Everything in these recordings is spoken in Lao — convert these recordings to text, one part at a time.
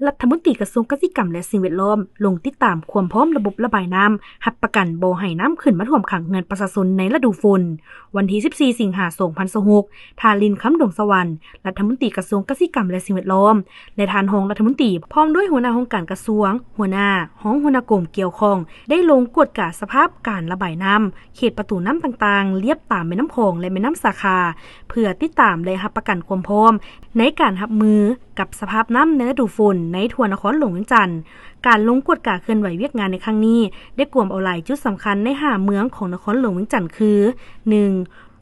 ລັດຖະມົນຕີກະຊວງກະສິກຳ ແລະ ສິ່ງແວດລ້ອມ ລົງຕິດຕາມຄວາມພ້ອມລະບົບລະບາຍນ້ຳ, ຮັບປະກັນບໍ່ໃຫ້ນ້ຳຂຶ້ນມາຖ້ວມຂັງເຮືອນປະຊາຊົນໃນລະດູຝົນ. ວັນທີສິບສີ່ ສິງຫາ ສອງພັນຊາວຫົກ, ທ່ານ ລິນຄຳ ດວງສະຫວັນ ລັດຖະມົນຕີກະຊວງກະສິກຳ ແລະ ສິ່ງແວດລ້ອມ ແລະ ທ່ານຮອງລັດຖະມົນຕີ ພ້ອມດ້ວຍຫົວໜ້າຫ້ອງການກະຊວງ, ຫົວໜ້າ, ຮອງຫົວໜ້າກົມກ່ຽວຂ້ອງ ໄດ້ລົງກວດກາສະພາບການລະບາຍນ້ຳ ເຂດປະຕູນ້ຳຕ່າງໆ ລຽບຕາມແມ່ນ້ຳຂອງ ແລະ ແມ່ນ້ຳສາຂາ ເພື່ອຕິດຕາມ ແລະ ຮັບປະກັນຄວາມພ້ອມໃນການຮັບມືກັບສະພາບນ້ຳໃນລະດູຝົນໃນທົ່ວນະຄອນຫຼວງວຽງຈັນ. ການລົງກວດກາເຄື່ອນໄຫວວຽກງານໃນຄັ້ງນີ້ ໄດ້ກວມເອົາຫຼາຍຈຸດສຳຄັນໃນຫ້າເມືອງຂອງນະຄອນຫຼວງວຽງຈັນຄື ໜຶ່ງ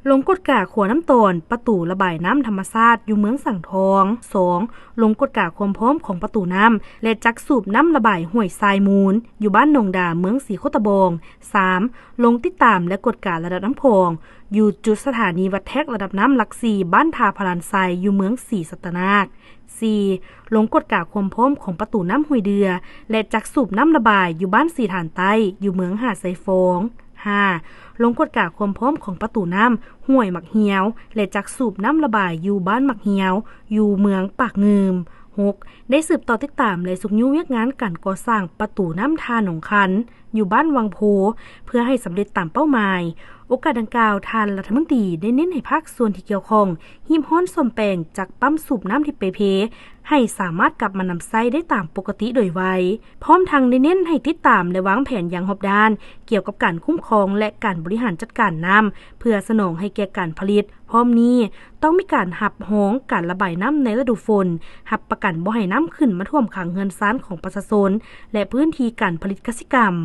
ລົງກວດກາຂົວນ້ຳຕອນປະຕູລະບາຍນ້ຳທຳມະຊາດຢູ່ເມືອງສັງທອງ, ສອງ ລົງກວດກາຄວາມພ້ອມຂອງປະຕູນ້ຳ ແລະ ຈັກສູບນ້ຳລະບາຍຫ້ວຍຊາຍມູນ ຢູ່ບ້ານໜອງດາ ເມືອງສີໂຄດຕະບອງ, ສາມ ລົງຕິດຕາມ ແລະ ກວດກາລະດັບນ້ຳຂອງ ຢູ່ຈຸດສະຖານີວັດແທກລະດັບນ້ຳຫຼັກສີ່ ບ້ານທ່າພະລານໄຊ ຢູ່ເມືອງສີສັດຕະນາກ, ສີ່ ລົງກວດກາຄວາມພ້ອມຂອງປະຕູນ້ຳຫ້ວຍເດື່ອ ແລະ ຈັກສູບນ້ຳລະບາຍຢູ່ບ້ານສີຖານໃຕ້ ຢູ່ເມືອງຫາດຊາຍຟອງ, ຫ້າ ລົງກວດກາຄວາມພ້ອມຂອງປະຕູນ້ຳຫ້ວຍໝາກຮຽວ ແລະ ຈັກສູບນ້ຳລະບາຍຢູ່ບ້ານໝາກຮຽວ ຢູ່ເມືອງປາກງື່ມ, ຫົກ ໄດ້ສືບຕໍ່ຕິດຕາມ ແລະ ຊຸກຍູ້ວຽກງານການກໍ່ສ້າງປະຕູນ້ຳທ່າໜອງຄັນ ຢູ່ບ້ານວັງໂພ ເພື່ອໃຫ້ສຳເລັດຕາມເປົ້າໝາຍ. ໂອກາດດັ່ງກ່າວ, ທ່ານລັດຖະມົນຕີໄດ້ເນັ້ນໃຫ້ພາກສ່ວນທີ່ກ່ຽວຂ້ອງ ຮີບຮ້ອນສ້ອມແປງຈັກປ້ຳສູບນ້ຳທີ່ເປ່ເພ ໃຫ້ສາມາດກັບມານຳໃຊ້ໄດ້ຕາມປົກກະຕິໂດຍໄວ, ພ້ອມທັງໄດ້ເນັ້ນໃຫ້ຕິດຕາມ ແລະ ວາງແຜນຢ່າງຮອບດ້ານ ກ່ຽວກັບການຄຸ້ມຄອງ ແລະ ການບໍລິຫານຈັດການນ້ຳ ເພື່ອສະໜອງໃຫ້ແກ່ການຜະລິດ. ພ້ອມນີ້, ຕ້ອງມີການຮັບຮອງການລະບາຍນ້ຳໃນລະດູຝົນ, ຮັບປະກັນບໍ່ໃຫ້ນ້ຳຂຶ້ນມາຖ້ວມຂັງເຮືອນຊານຂອງປະຊາຊົນ ແລະ ພື້ນທີ່ການຜະລິດກະສິກຳ.